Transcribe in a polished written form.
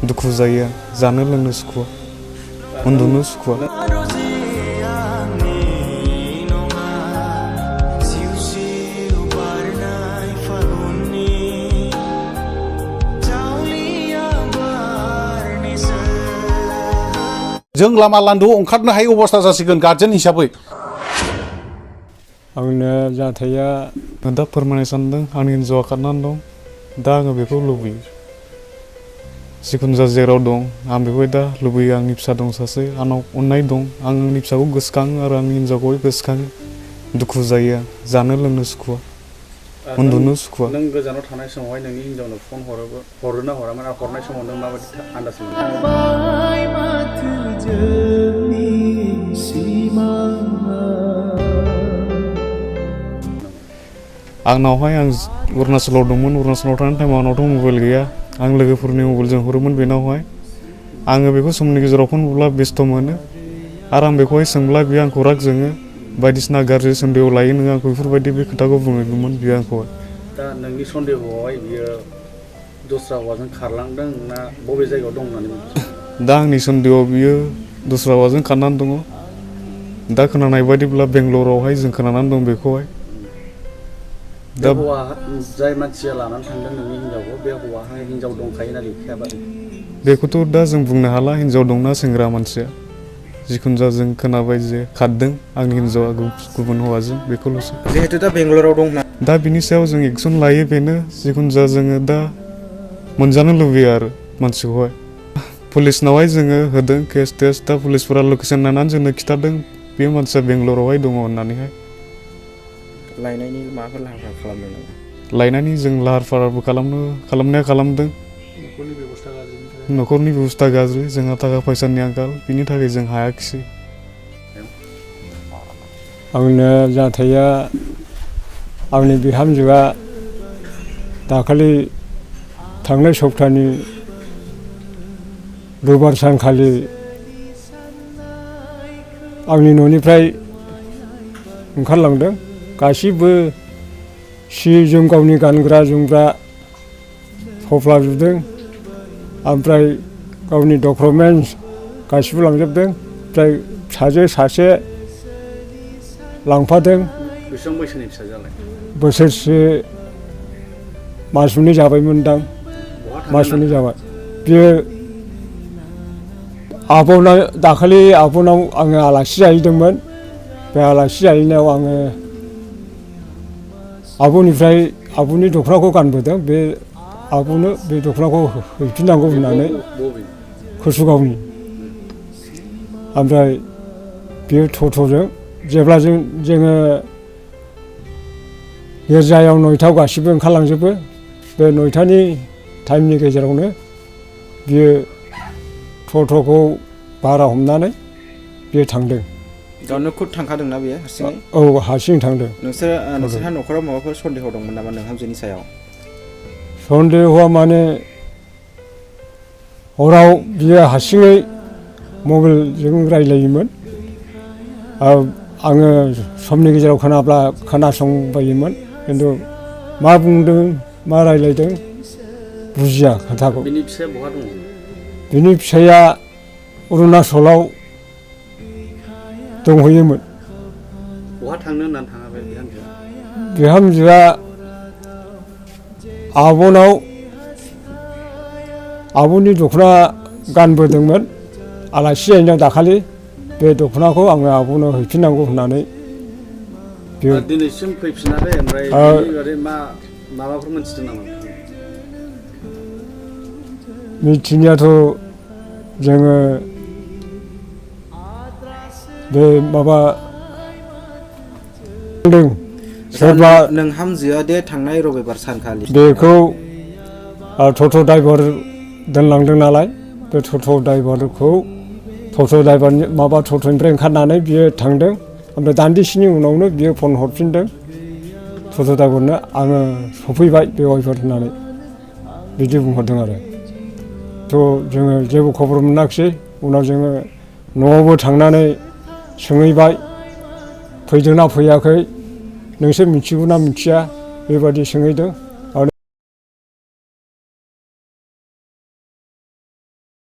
दुखु जायो जानो लोंनो सुखुआ उन्दुनो सुखुआ जों लामा लान्दोआव ओंखारनो हायै अबस्था जासिगोन गार्जेन हिसाबै आंनो जाथाया दा फोरमायनो सानदों आंनि हिन्जावआ खारनानै दं दा आङो बेखौ लुबैयो जिखुनु जा जेराव दं आं बेखौ दा लुबैयो आंनि फिसा दं सासे आंनाव अननाय दं आं आंनि फिसाखौ गोसोखाङो आरो आंनि हिन्जावखौ गोसोखाङो दुखु जायो जानो लोंनो सुखुआ उन्दुनो सुखुआ नों गोजानाव थानाय समावहाय नोंनि हिन्जावनो फन हरोना हरामोन आरो हरनाय समाव नों माबायदि आन्दाज मोनो आंनावहाय आं अरुणाचलाव दंमोन अरुणाचलाव थानाय टाइमाव आंनावथ' मबाइल गैया आं लोगोफोरनि मबाइलजों हरोमोन बेनावहाय आङो बेखौ समनि गेजेराव फन बुब्ला बेस्थ' मोनो आरो आं बेखौहाय सोंब्ला बियो आंखौ राग जोङो बायदिसिना गाज्रि सन्देह लायो नों आंखौ बेफोरबायदि बे खोथाखौ बुङोमोन बियो आंखौहाय दा नोंनि सन्देहआवहाय बियो दस्रा हौवाजों खारलांदों ना बबे जायगायाव दं होननानै दा आंनि सन्देहआव बियो दस्रा हौवाजों खारनानै दङ दा खोनानाय बायदिब्ला बेंगलरावहाय जों खोनानानै दं बेखौहाय दा हौवा जाय मानसिया लानानै थांदों नोंनि हिन्जावखौ बे हौवाहाय हिन्जाव दंखायोना गैखायाबा बेखौथ' दा जों बुंनो हाला हिन्जाव दंना सेंग्रा मानसिया जिखुनु जा जों खोनाबाय जे खारदों आंनि हिन्जावआ गुबुन हौवाजों बेखौल'सो जिहेतु दा बेंगलराव दं दा बिनि सायाव जों एक्सन लायो बेनो जिखुनु जा जोङो दा मोनजानो लुबैयो आरो मानसिखौहाय पुलिसनावहाय जोङो होदों केस टेस्ट दा पुलिसफोरा लकेसन नायनानै जोंनो खिथादों बे मानसिया बेंगलरावहाय दङ होननानैहाय लायनायनि माबाफोर लाहार फाहार खालामदों नामा लायनायनि जों लाहार फाहारबो खालामनाया खालामदों न'खरनि बेबस्था गाज्रि जोंहा थाखा फैसानि आंखाल बिनि थाखाय जों हायाखिसै आंनो जाथाया आंनि बिहामजोआ दाखालि थांनाय सप्तानि रबिबार सानखालि आंनि न'निफ्राय ओंखारलांदों गासिबो सि जोम गावनि गानग्रा जोमग्रा थफ्लाजोबदों ओमफ्राय गावनि डकुमेन्टस गासिबो लांजोबदों ओमफ्राय फिसाजो सासे लांफादों बेसेबां बैसोनि फिसाजोआलाय बोसोरसे मास मोननै जाबायमोनदां मास मोननै जाबाय बियो दाखालि आब'नाव आङो आलासि जाहैदोंमोन बे आलासि जाहैनायाव आङो आब'निफ्राय आब'नि दख'नाखौ गानबोदों बे आब'नो बे दख'नाखौ हैफिननांगौ होननानै कसुगावनि ओमफ्राय बेयो टट'जों जेब्ला जोङो गिर्जायाव 9थायाव गासिबो ओंखारलांजोबो बे 9थानि टाइमनि गेजेरावनो बियो टट'खौ भारा हमनानै बियो थांदों गावनो खुद थांखादोंना बेयो हारसिङै औ हारसिं थांदों नोंसोरहा न'खराव माबाफोर सन्देह दंमोन नामा नोंहामजोनि सायाव सन्देहआ माने हराव बियो हारसिङै मबाइलजों रायलायोमोन आङो समनि गेजेराव खोनासंबायोमोन खिन्थु मा बुंदों मा रायलायदों बुजिया खोथाखौ बिनि फिसाया बहा दङ बिनि फिसाया अरुणाचलाव दंहैयोमोन बहा थांनो होननानै थाङा बे बिहामजोआ आब'नि दख'ना गानबोदोंमोन आलासि जाहैनायाव दाखालि बे दख'नाखौ आङो आब'नो हैफिननांगौ होननानै दिनैसिम फैफिनाखै ओमफ्राय माबाफोर मोनथिदों नामा मिथिनायाथ' जोङो बे माबा सोरबा नोंहामजोआ दे थांनाय रबिबार सानखालि बेखौ टट' ड्राइभार दोनलांदों नालाय बे टट'निफ्राय ओंखारनानै बियो थांदों ओमफ्राय दान्दिसेनि उनावनो बियो फन हरफिनदों टट' ड्राइभारनो आङो सफैबाय बेवाइफोर होननानै बिदि बुंहरदों आरो थ' जोङो जेबो खबर मोनाखिसै उनाव जोङो न'आवबो थांनानै सोंहैबाय फैदोंना फैयाखै नोंसोर मिथिगौ ना मिथिया बेबायदि सोंहैदों